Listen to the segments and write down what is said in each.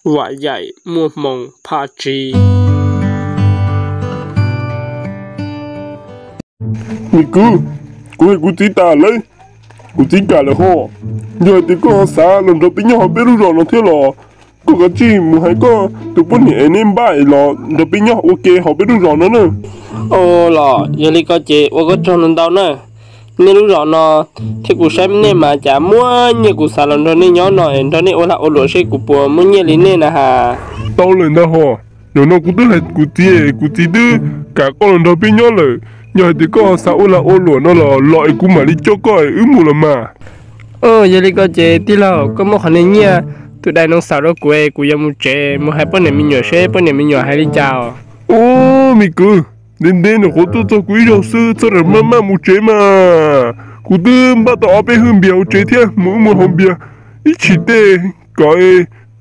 Vam Yaim muaj hmoo phaj tsiv. Me kwv, kuv hais kuv txiv tas lawm, kuv txiv kam lawm ho. Yog hais tias koj ho xav los nrog peb nyob hauv peb lub zos no thiab los koj kav tsij mus hais koj tus poj niam es neb npaj es los nrog peb nyob ua ke hauv peb lub zos no na. Los yog li ko ces ua koj tsaug ntau ntau na. Nej lub zos no thiab kuv saib nej mas cas muaj nyiaj, kuv xav los nrog nej nyob no es nrog nej ua lag ua luam seb kuv puas muaj nyiaj li nej na has. Tau lawm ntag ho. Zaum no kuv twb hais kuv txiv es kuv txiv twb kam koj los nrog peb nyob lawm. Yog hais tias koj xav ua lag ua luam no los los es kuv mam li coj koj es wb mus los mas. Yog li ko ces tij laug, koj muab qhov niag nyiaj tus dais noov xaum rau kuv es kuv yuav mus tsev mus hais poj niam me nyuam seb poj niam me nyuam hais li cas os. Ub, me kwv, ntev ntev nyuam qhuav tuaj txog kuv ib zaug xwb, txhob ras maj maj mus tsev mas. Kuv twb npaj tau ob peb hwj npias hauv tsev thiab, mus wb mus haus npias ib chim tej kom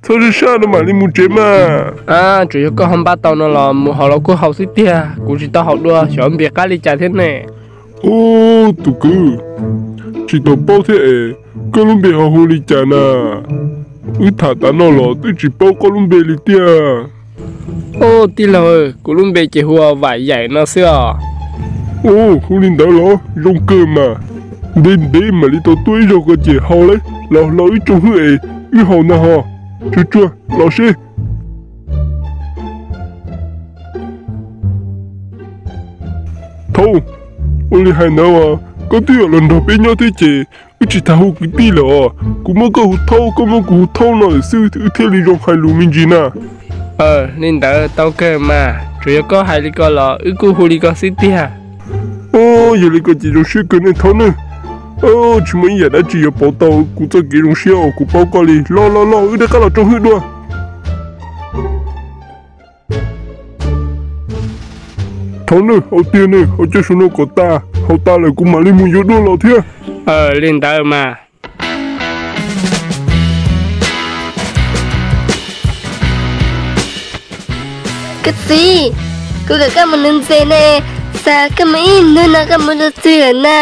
txhob sab sab no mam li mus tsev mas. Tsuas yog koj ho npaj tau no los mus haus los kuj haus xwb tiag, kuv tsis tau haus dua, xyov npias qab li cas thiab ne. Ub, tus kwv, tsis tau paub thiab es, koj lub npe ho hu li cas na? Wb tham tas no los twb tsis paub koj lub npe li tiag. Ub, tij laug, kuv lub npe ces hu ua Vam Yaim no xwb os. Ub, hu li ntawd los zoo kawg mas. Ntev ntev mam li tau tuaj ib zaug ko ces haus lawm, los los wb tsoom hwj es wb haus ntag ho. Tsuag tsuag los seb. Thaub, ua li hais ntawd as, koj twb yuav los nrog peb nyob thiab ces wb tsis tas hu kwv tij lawm os. Kuv muab koj hu Thaub, koj muab kuv hu Thaub no lawm xwb wb thiaj li zoo hais lus me ntsis na. Li ntawd tau kawg mas, tsuas yog koj hais li ko los wb kuj hu li ko xwb tiag. Yog li ko ces zoo siab kawg nej Thaub nawb. Tsis muaj ib yam dab tsi yuav pauv tau kuv txoj kev zoo siab uas kuv paub koj li. Los los los, wb rov qab los tsoom hwj dua. Thaub nawb, haus tiag nawb, haus cov saum no kom tas, haus tas lawm kuv mam li mus yuav dua los thiab. Li ntawd mas. Koj txiv, kuv kom koj mus nuv ntses ne, xav koj mus ib hnub no koj mus rau twg lawm na?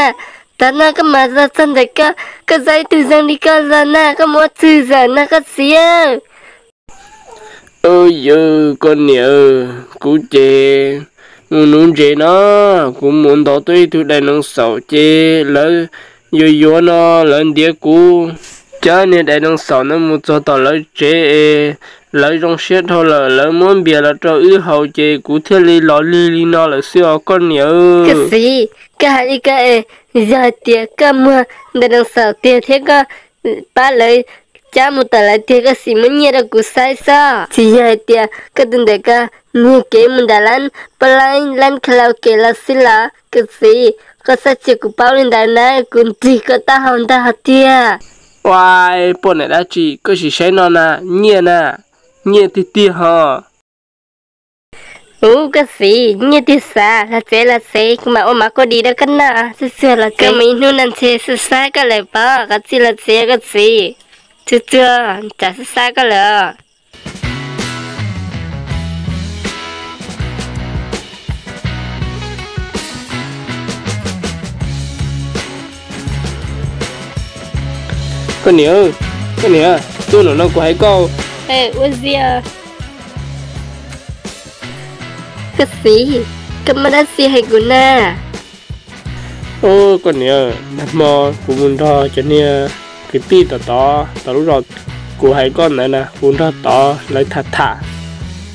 Tav no koj mam los txog ntawm koj, koj txog ib tug zoo li koj los na, koj mus ua twg lawm na koj txiv? Yawg, koj niam, kuv ces mus nuv ntses no, kuv mus ntov tau ib tug dais noov xaum ces lawv yuav yuav no lawv ntiav kuv cab niag dais noov xaum no mus txog tom lawv tsev es lawv zoo siab dhau lawm, lawv muab npias los rau wb haus ces kuv thiaj li los lig li no lawm xwb os koj niam. Koj txiv, koj hais li ko es yog hais tias koj muag dais noov xaum tiag thiab koj pab lawv cab mus tom lawv tiag koj sim muab nyiaj rau kuv saib xwb. Tsis yog hais tias koj tus ntawm ko nyiag kev mus nram lab pab lab lab kha la ke los xwb los koj txiv, koj txhob cia kuv paub li ntawd na, kuv nrig koj taub hau ntag hos tiag. Ua, poj niam dab tsi koj sim saib no na, nyiaj na, nyiaj tiag tiag ho. Ub, koj txiv, nyiaj tiag xav, los tsev los tsev, kuv mam ua mov kua dis rau koj noj, txhua txhua los tsev, mus ib hnub no ntshe xwb xab koj lawm pob, qhov txhia los tsev koj txiv, txhua txhua, tsam xwb xab koj lawm. Koj niam, koj niam, tuaj no no kuv hais koj. Ua li, koj txiv, koj muaj dab tsi hais kuv na? Ub, koj niam, nag hmo kuv mus nrog cov niag kwv tij tom tod, tom lub zos kuv hais koj ntawd na, kuv nrog tod lawv tham tham.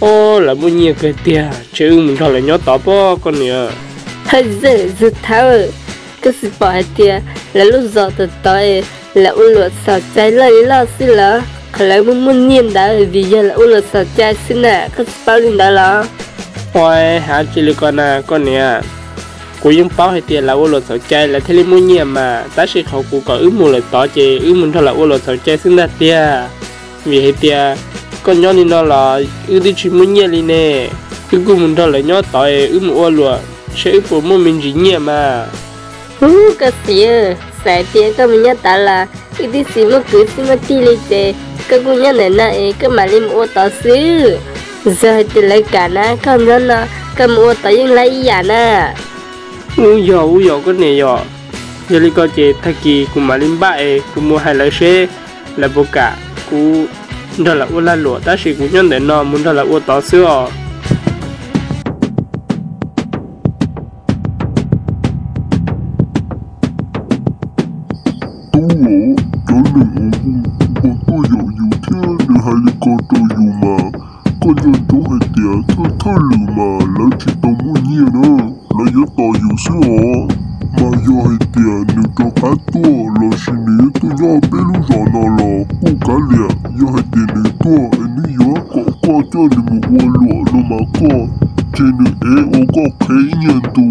Ub, lawv muaj nyiaj kawg tiag, ntshe wb mus nrog lawv nyob tod pob koj niam. Hawj, zaj zag thawb, koj tsis pom hais tias lawv lub zos tom tod lawv ua luam xaus cai loj li loj xwb los? Qhov lawv muaj muaj nyiaj ntawd vim yog lawv ua luam xaus cai xwb na, koj tsis paub li ntawd los? Ua, hais tsis li ko na koj niam, kuv yeej paub hais tias lawv ua luam xaus cai lawv thiaj li muaj nyiaj mas, tab sis qhov kuv kom wb mus lawm tod ces wb mus nrog lawv ua luam xaus cai xwb ntag tiag. Vim hais tias koj nyob li no los wb twb tsis muaj nyiaj li ne, wb kuj mus nrog lawv nyob tod es wb mus ua luam seb wb puas muaj me ntsis nyiaj mas. Ub, koj txiv, txawm tias koj mus nyob tod los wb twb tsis muaj kwv tsis muaj tij li ces koj kuj nyob ntawm no es koj mam li mus ua tod xwb. Yog hais tias lawv kam na koj nyob no, koj mus ua tod yeej laib ib yam na. Ub yog, ub yog koj niam yom. Yog li ko ces tag kis kuv mam li npaj es kuv mus hais lawv seb lawv puas kam kuv nrog lawv ua lag luam, tab sis kuv nyob ntawm no mus nrog lawv ua tod xwb os. Tub aw, cov neeg uas hu hu ko tuaj yaum yus thiab nws hais li ko rau yus mas, koj nco ntsoov hais tias thawj thawj lwm mas lawv tsis tau muaj nyiaj na, lawv yuav tos yus xwb os. Mas yog hais tias nws rov qab tuaj lossis nws yuav tuaj nyob peb lub zos no los kuj kav liam, yog hais tias nws tuaj es nws yuav kom koj coj nws mus ua luam no mas koj tseg nws ev ua koj qhev ib nyuag ntu,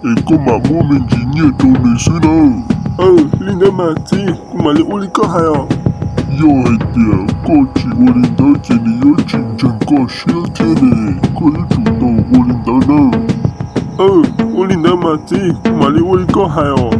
es koj mam muab me ntsis nyiaj rau nws xwb nawb. Li ntawd mas txiv, kuv mam li ua li koj hais os. Yog hais tias koj tsis ua li ntawd ces nws yuav tsis ntseeg koj siab thiab ne, koj yuav tsum tau ua li ntawd nawb. Ua li ntawd mas txiv, kuv mam li ua li koj hais os.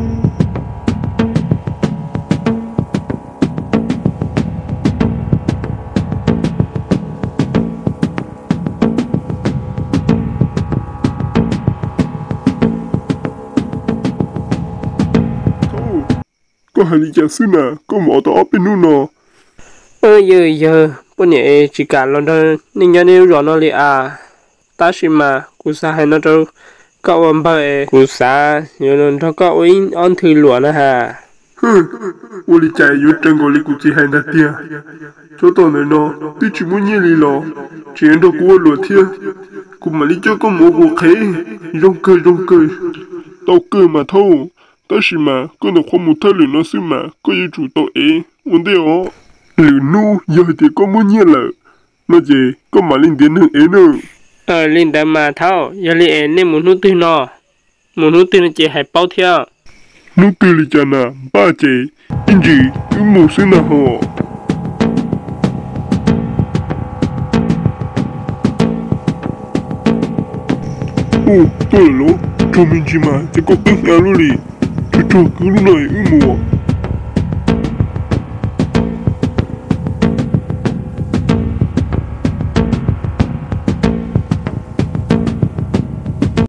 Koj hais li cas xwb na, koj mus ua tau ob peb hnub no? Yawg, yawg, poj niam tsis kam los nrog nej nyob nej lub zos no li as. Tab sis mas kuv xav hais no rau koj ua npawg es kuv xav yuav los nrog koj ua ib ob nthwv luam na has. Ua li cas yuav raws nkaus li kuv txiv hais ntag tiag? Tsov tom ntawm no twb tsis muaj nyiaj li los tseem yuav nrog kuv ua luam thiab. Kuv mam li coj koj mus ua kuv qhev. Zoo kawg zoo kawg, tau kawg mas thaub. Tab sis mas koj nyuam qhuav mus thawj lwm no xwb mas koj yuav tsum tau ev ua ntej os. Lwm hnub yog hais tias koj muaj nyiaj lawm no ces koj mam li ntiav neeg ev nawb. Li ntawd mas thaub, yog li es nej mus hnub twg no? Mus hnub twg no ces hais paub thiab. Hnub twg li cas na, npaj ces ib ntsis wb mus xwb na hos. Ub, tuaj lawm los, raug me ntsis mas ces koj qeeb hnyav lub li. Tsuag tsuag kwv lub no wb mus.